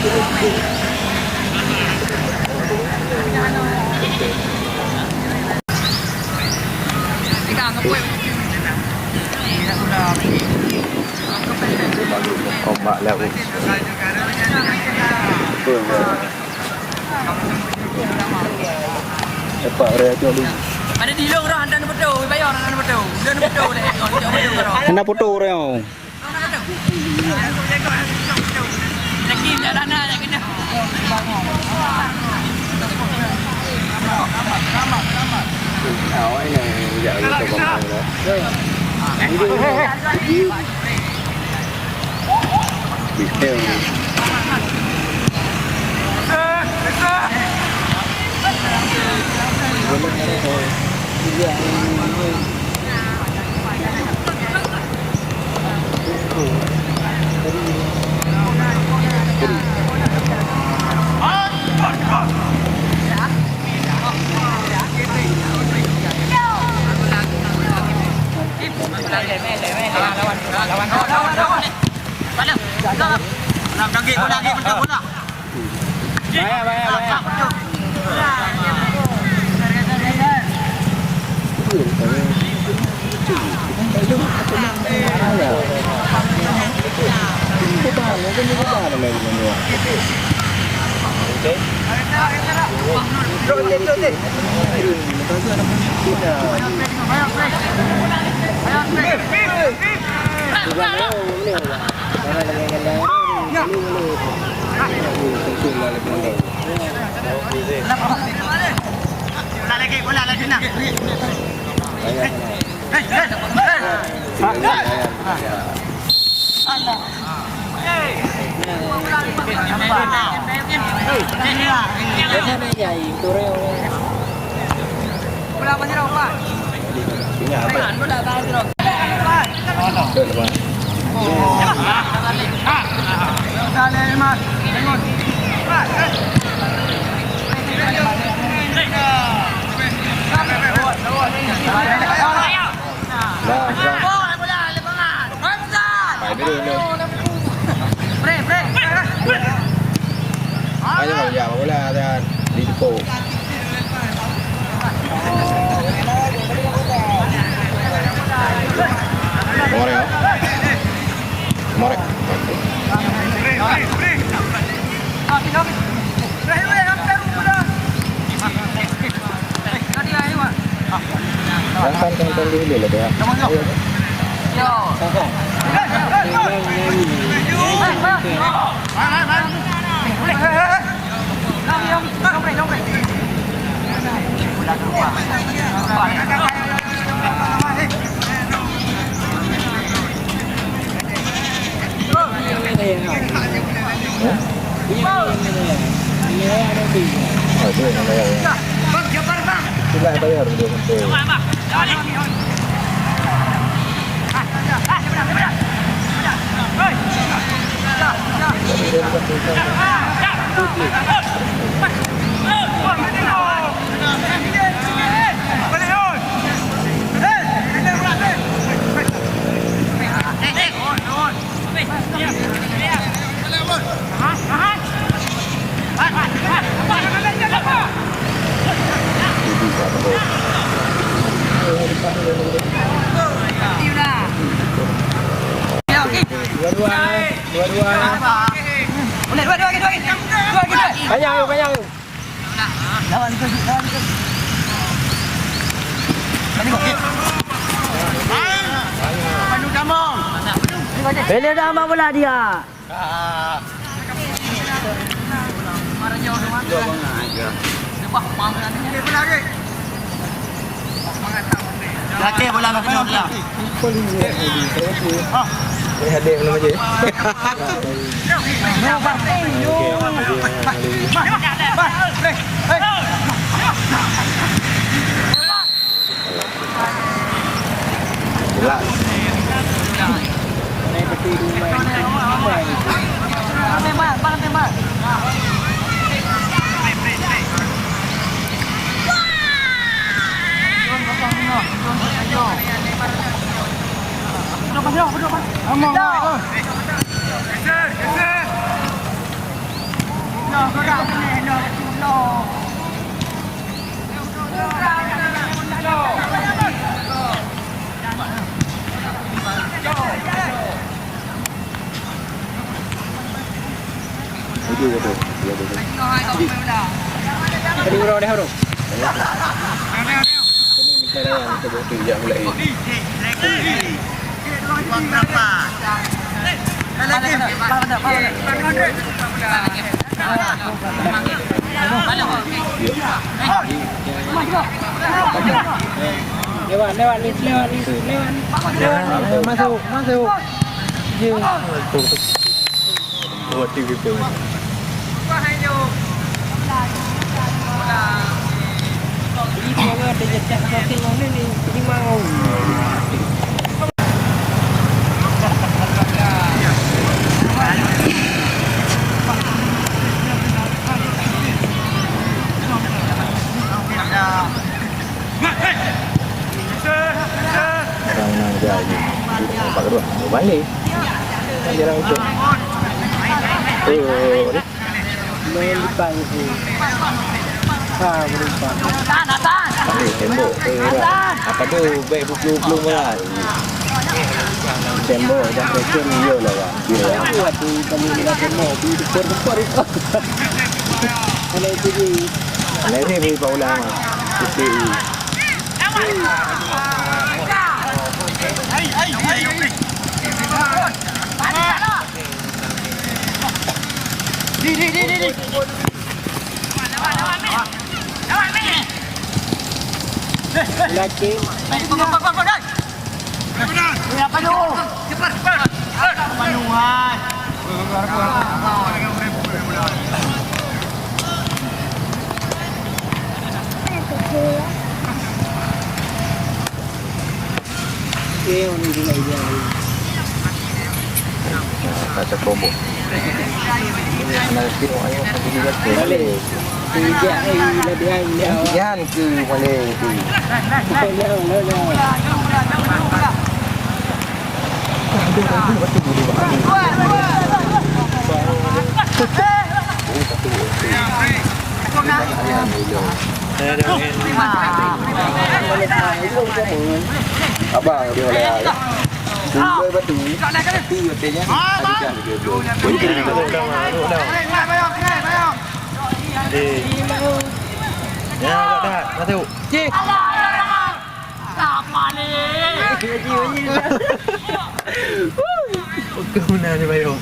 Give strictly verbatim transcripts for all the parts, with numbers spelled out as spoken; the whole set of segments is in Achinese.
Ombak laut. Tepak raya tu dulu. Ada di lông roh, hana neupeutoe, bayar hana neupeutoe. Dah neupeutoe lé, oh, tak boleh roh. Hana peutoe raya. Yakin dah hana, yakin dah. Ayo, ya, bola dan di depan. Morek, ya. Morek. Jangan tentang dulu lah, ya. Itulah bayar dia sampai. Dua-dua, eh. Dua-dua. Panyang, yuk, panyang, yuk. Pilih dah sama bola dia. Lagi bola, lagi bola. Eh, hadir belum aja. Jelas. Itu, itu. Iya, betul. Tadi orang dah orang. Kami minta lawan untuk bantu jak mulai. Lewat, lewat, lewat, lewat, lewat. Masuk, masuk. Ye. Orang na jadi. Nampak kedua. Balik. Kan jarang ikut. Oh, ni. Main depan tu. Ha, berempat. Balik tembok. Eh, orang. Apa tu? Baik pukul-pukul malam. Tembok dan fashion, iyalah, Bang. Iya. Aku waktu kami dengan tembok, di depan-depan itu. Kalau itu di Lain ni, Pak Ulang. Putih. Laki. Baca kobok. Nanti orang yang pergi baca. Balik. Tiga hari lebih hari ni awak. Yan ke boleh tu. Boleh, boleh, boleh. Abang dia boleh. Sumber batu. Tapi katanya ada dah dia belum. Eh. Ya, tak, tak. Masuk. Cik. Kau mana ni, Bayu?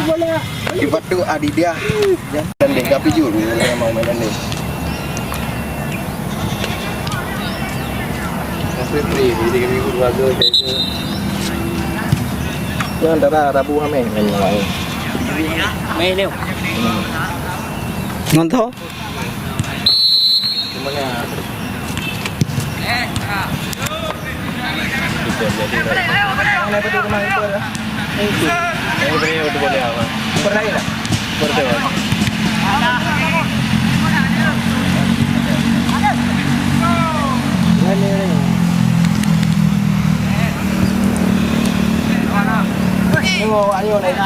Bola. Kibat tu Aditya. Ya, dan dia tapi juru memang main ni. Tapi free, jadi kami ikut warga saya tu. Yang antara Rabu Hamis main main. Main ni. Nonton? Tengok, ayo naik.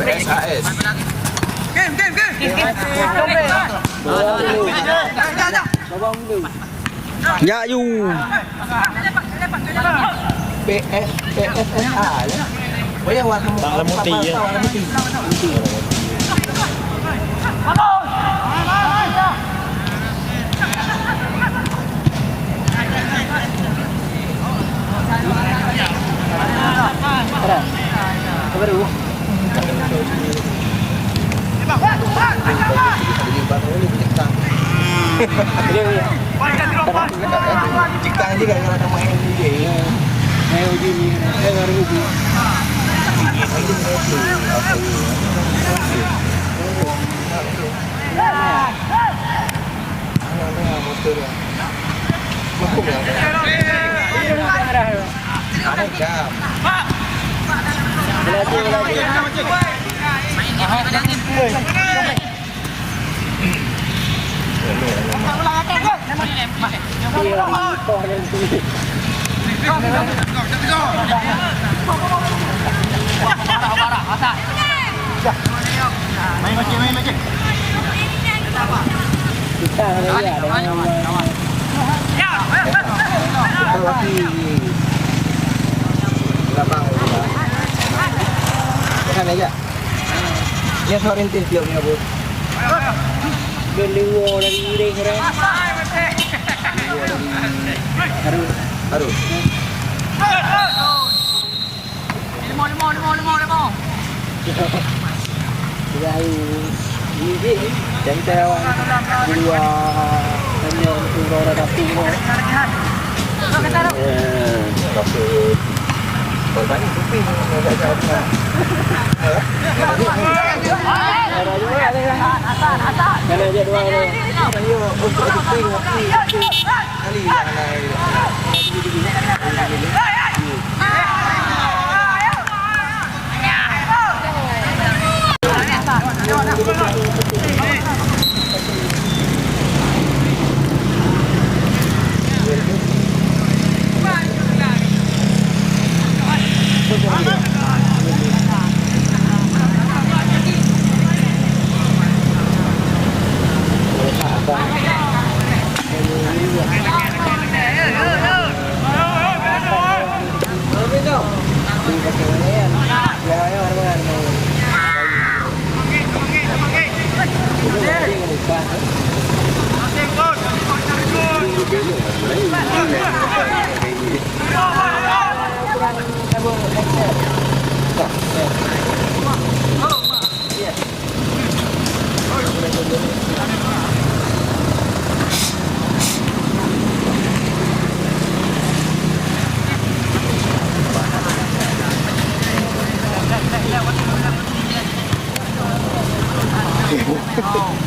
P S A S. Game, game, game. Ya, yu. P S, P S S A, ya. Payah warna Bang Lemuti, ya. Warna putih. Citang juga kalau nak main ni je. Main uji ni, main baru uji. Anak dia motor dia. Mampu lah. Ada jam. Main basket, main basket. Kita kena lihat dengan kita lagi lapang. Kan aja. Dia suara inti tiap ni, Abu. Geluar dari ring, ring. Geluar dari, harus, harus. Lima, lima, lima, lima, lima. Jauh. Ini, ini. Jadi, saya awak dua hanya untuk orang datang. Eh, tapi kalau tanya, kopi ni, saya tak tahu. Kalau dua ni, ayo, untuk kopi, kopi, kopi.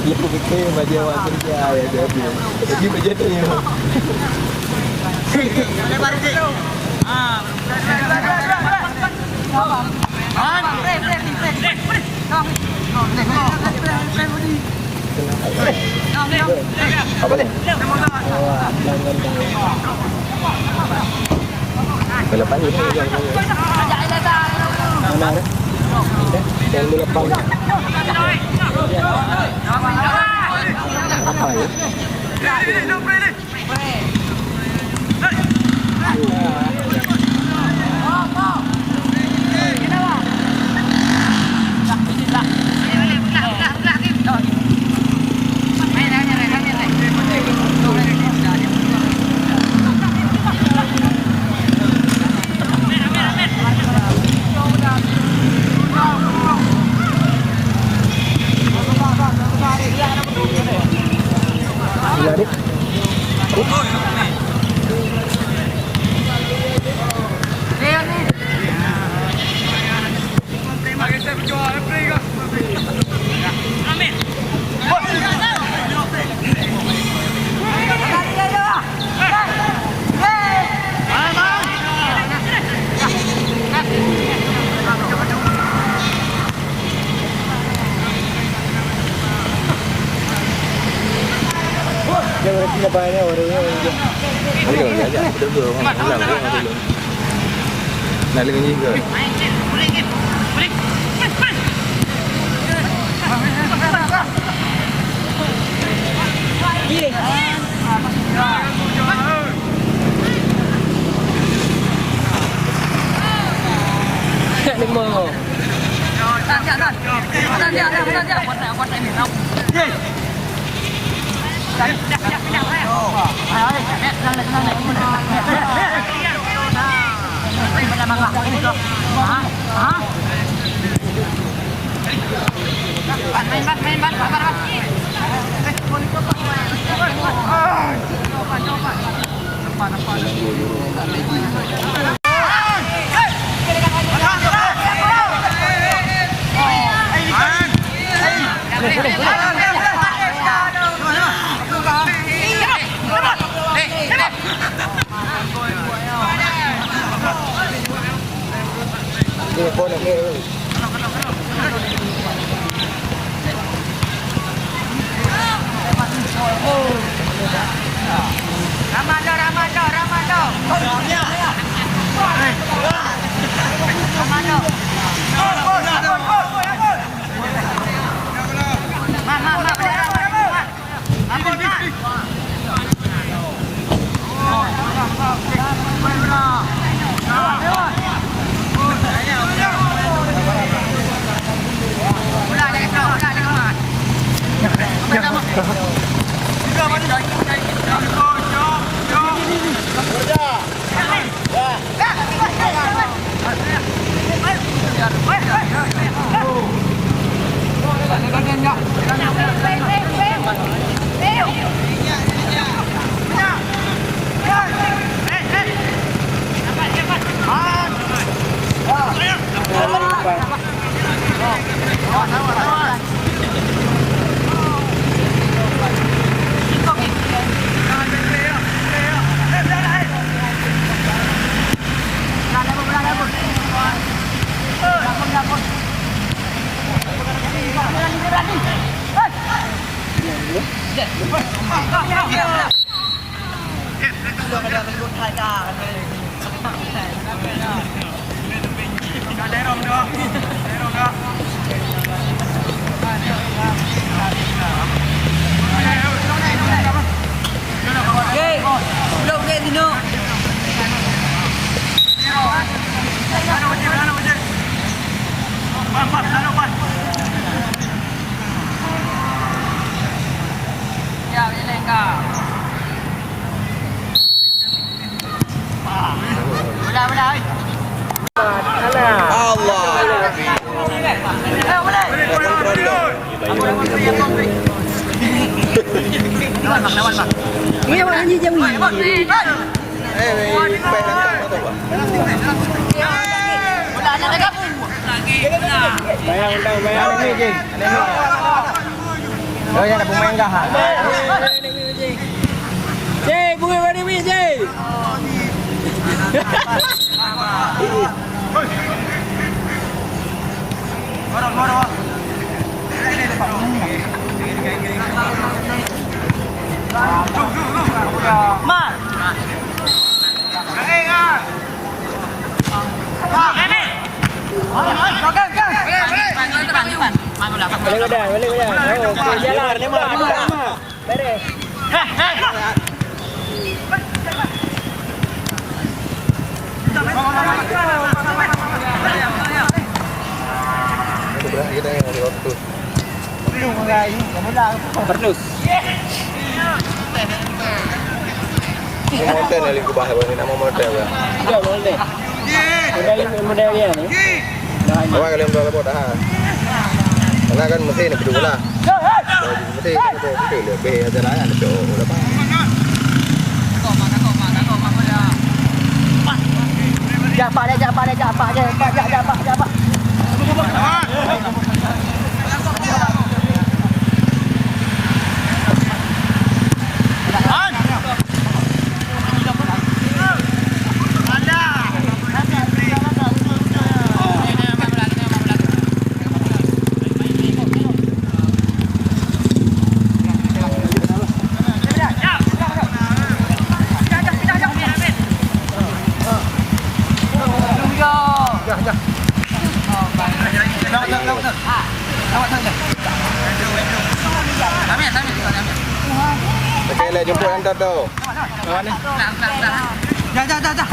Yang betul baju awak kerja ya dia. Jadi baju tu ya. Apa ni? Kalau pagi ni yang mana? Yang di depan. Apa ya? Dia berarti dah bayar orang yang dia. Boleh, boleh, ajak. Betul, betul. Orang, orang, orang, orang. Nak lagi ni ke? Lima. Allah. Ini apa, Haji Jawi? Eh, eh, eh, eh, eh, eh. Bayang, bayang, bayang, ni, Jeng. Oh, ya, nak pemain kah? Cik, bunga bari mi, Cik. Balik badan, balik badan. Oh, okey, jalan. Lemah, lemah, lemah. Perlu. Model yang kubah apa ni, nama model ya? Model, model dia ni. Awak kalian berapa dah? Karena kan mesin itu lah. Mesin itu lebih aja lah kan. Jak pak dia, jak pak dia, jak pak dia, jak, jak, jak pak, jak pak. Okey, lah jemput hantar tu. Dah, dah, dah, dah.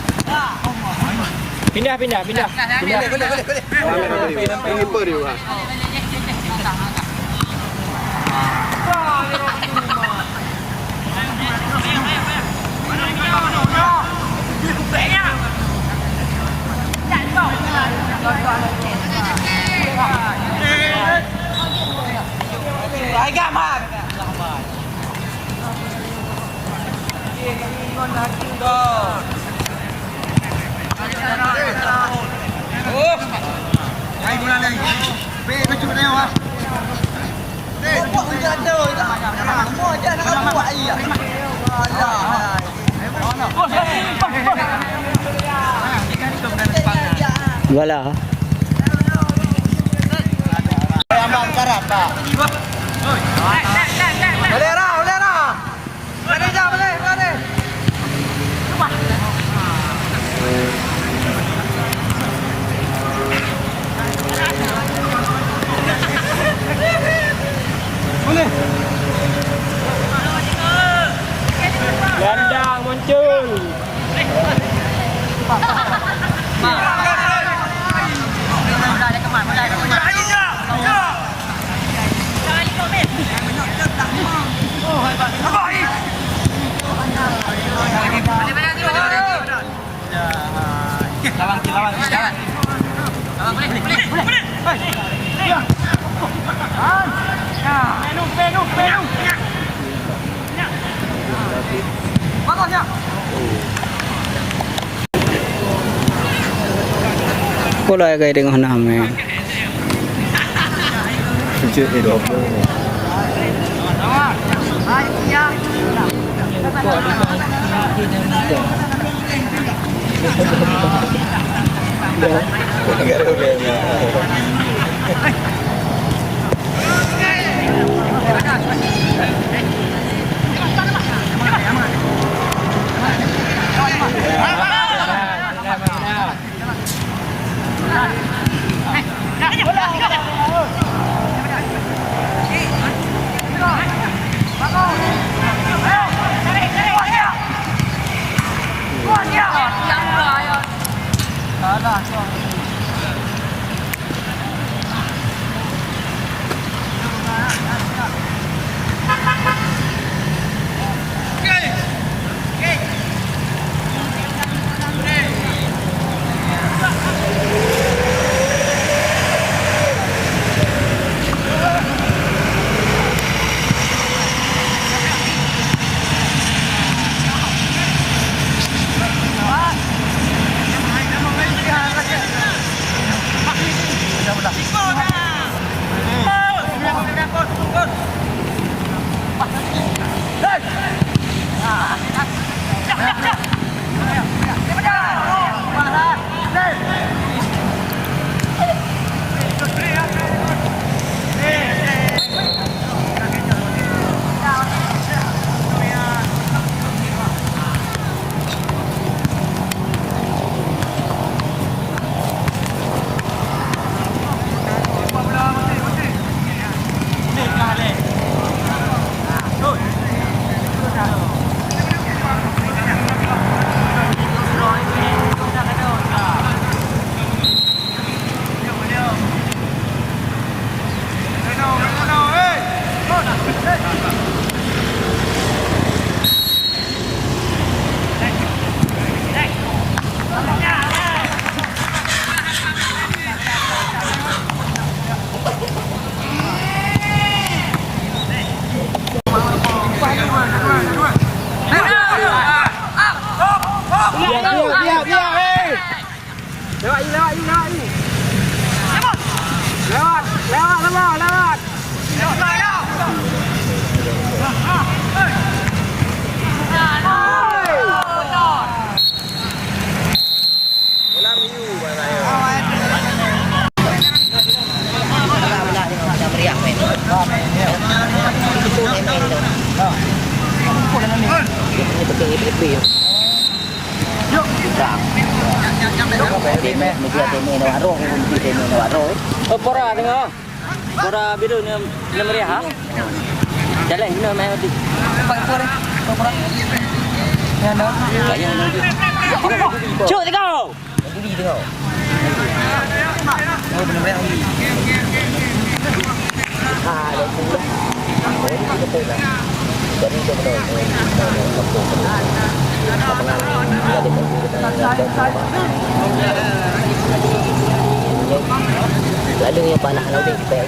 Pindah, pindah, pindah. Pindah. Boleh, boleh, boleh, boleh. Ini apa dia, Bang? Voilà. Boleh dah, boleh dah. Boleh dah, boleh, boleh. Boleh. Gelandang muncul. Peue lagèe teungoh na mè. Cucuk, eh, dua puluh. Biar, biar, biar, biar, hei! Lewat, lewat, lewat, lewat! Lewat, lewat, lewat, lewat! Oh, pora tengok. Pora biru ni, ni meriah, ha? Jalan guna main roti. Pakai pora, pakai pora. Ni ada. Cuk, tengok. Duri tengok. Oh, benar-benar duri. Ah, ada pula. Oh, ini kita pula. Jadi, kita pula. Lalu yang panah lalu kita.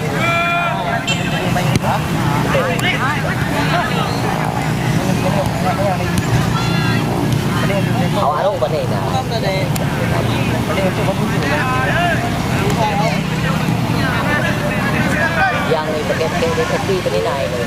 Awak rong pandai dah. Yang ni pakai-pakai dia kopi tadi nak ini.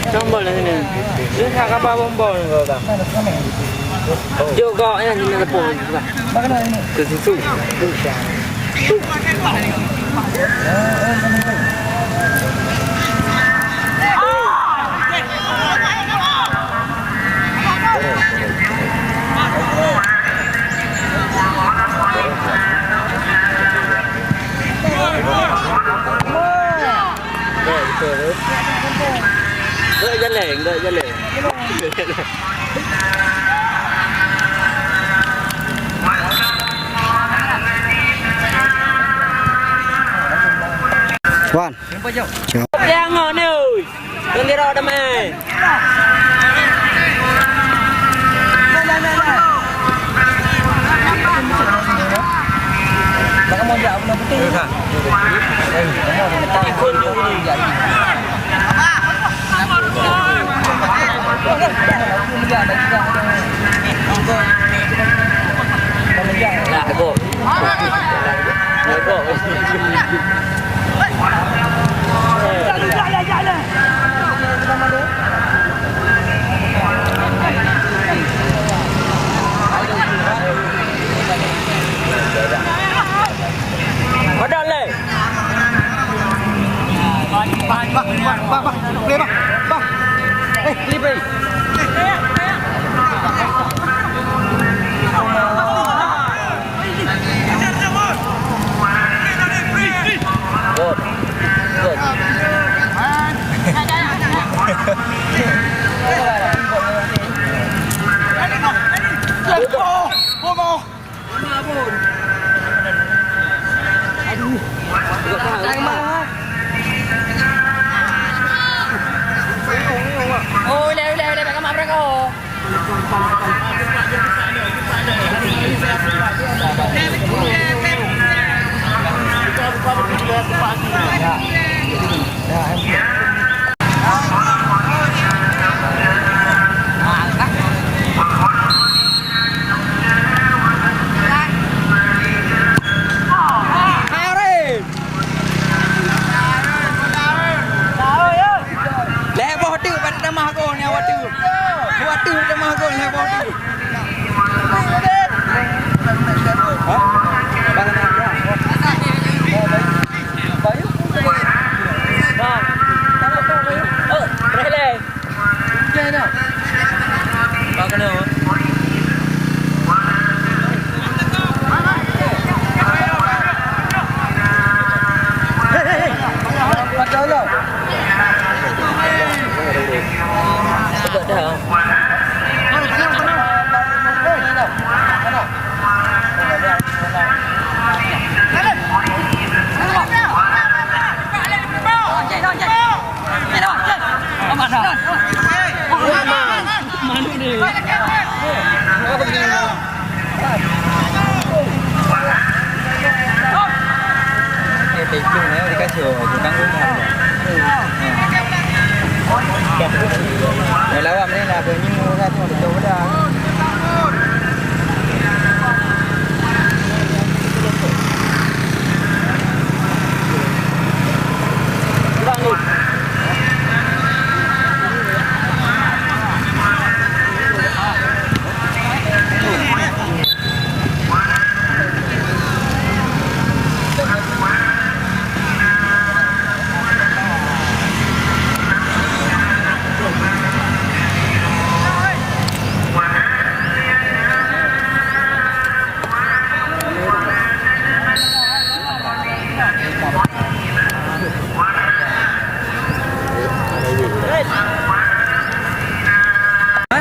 Combol di sini. Ini nak kapal bombol ni kau tak? Jom kau yang sini tepung. Ke susu. Enggak jalan, enggak jalan. Wan. Tengok ni, oi. Bendera damai. Lah, go. Lah, go. Padahal leh. Bah, bah, bah, bah, bah. Boleh, bah. Bah. Eh, boleh, boleh. Good. Good. Aduh. Oh, uleh, uleh, uleh, bak kamak berangkat. Lhèe boh teuk bak tamah goe nyan, watèe. Watèe tamah goe lhèe boh teuk. Hah?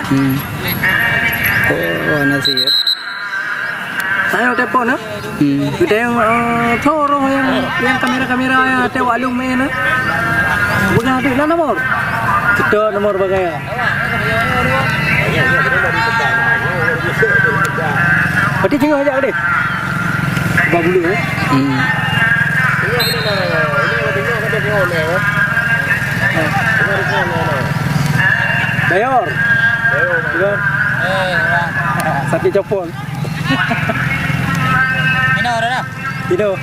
Hmm. Oh, hana siap. Saya telepon, eh? Hmm. Kita yang, eh, tho roh yang, yang kamera-kamera yang ada wak lung main, eh? Punya ada lah nomor. Kita nomor bagai. Berarti tengok aja deh. Bak bulu, eh? Hmm. Bayar. Bayar. Sakit copot. Minum dah dah. Tidur.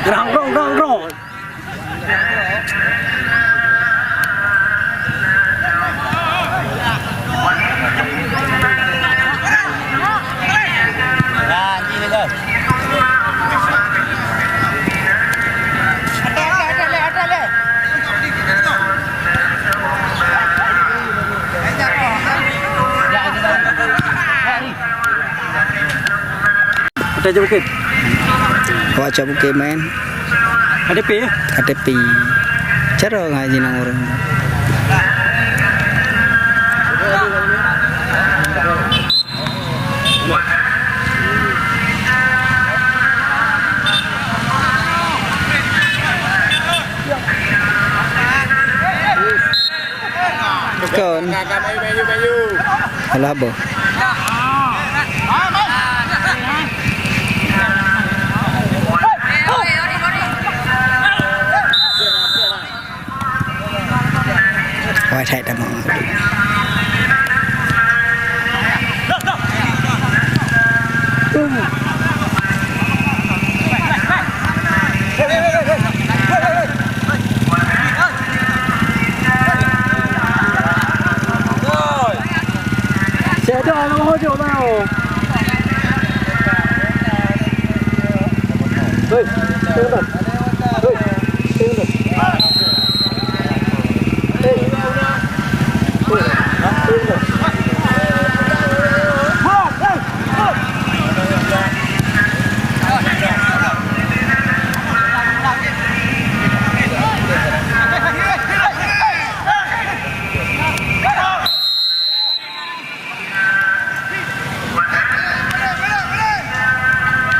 Grong, grong, grong, grong. Ada je bukit. Wah, cak bukit main. Ada pi ya? Ada pi. Cara ngaji nang orang. Kon. Alah, boh. Wah, saya tak mau.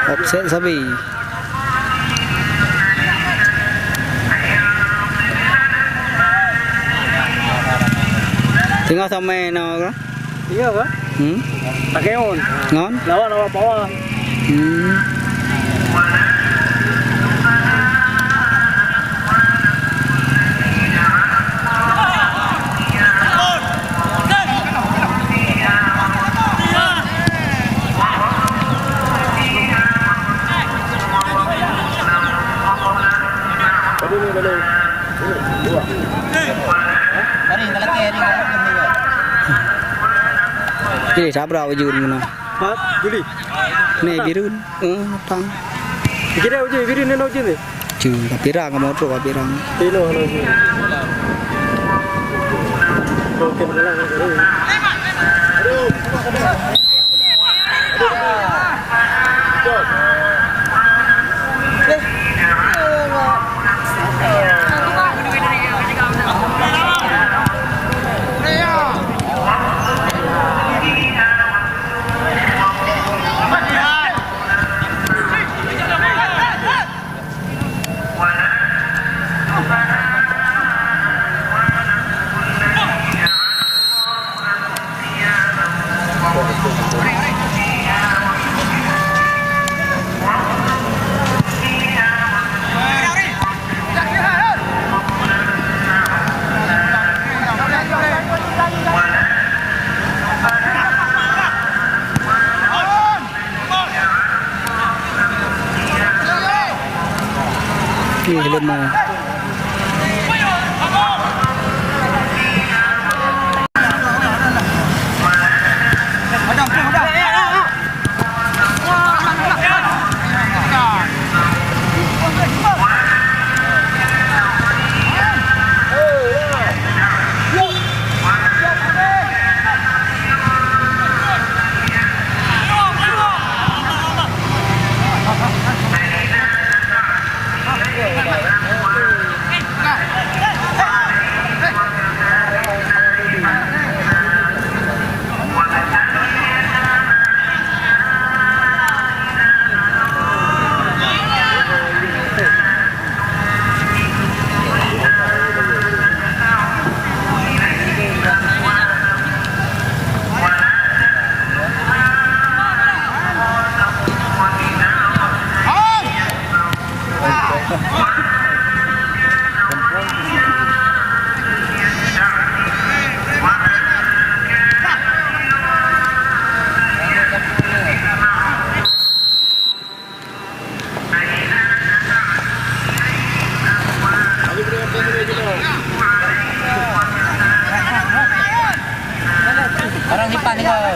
Offside sabe. Teungoh samai na ka? Iya ka? Hmm? Pakai on. Ngon? Lawan awak bawah. Hmm. Jadi sabra ujun meunan. Pat, Juli. Ni Birun. Eh, tang. Kira uji Birun ni uji ni. Cu, tapi rang kamu tu tapi rang. Tino ni uji. Oke, betul lah. Ih, lemah.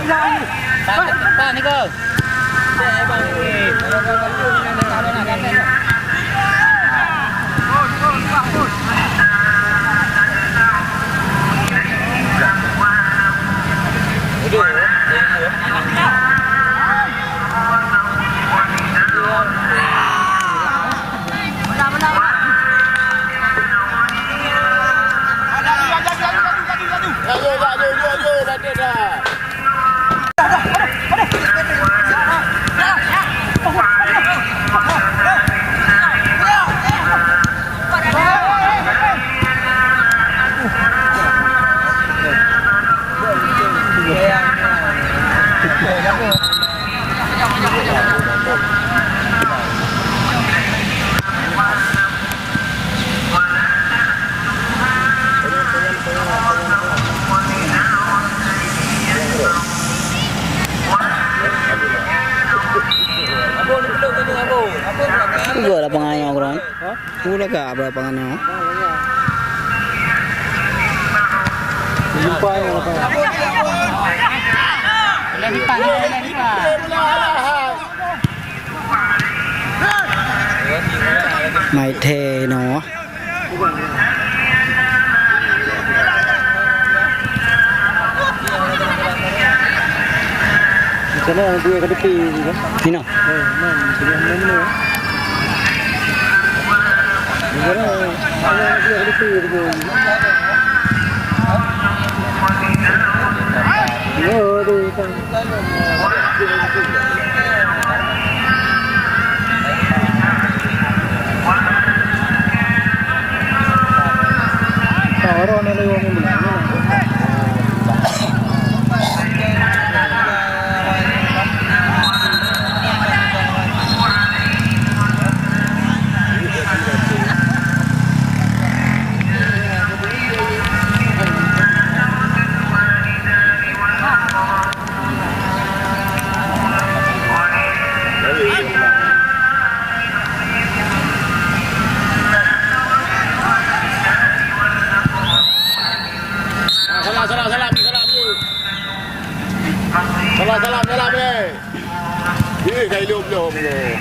Tahan, tahan, Niko. Tiga lapangan yang orang. Hah? Tiga laga berapa kan? Jumpa yang lapangan. Mai thèe nyoe. Macam mana dia kena pi ni kan? Inoe. Eh, man, dia mana mana. Dia mana? Dia kena pi tu. Dia tu kan. Salah, salah, salah, salah. Salah, salah, salah, eh. Eh, kai lom, lom, lom.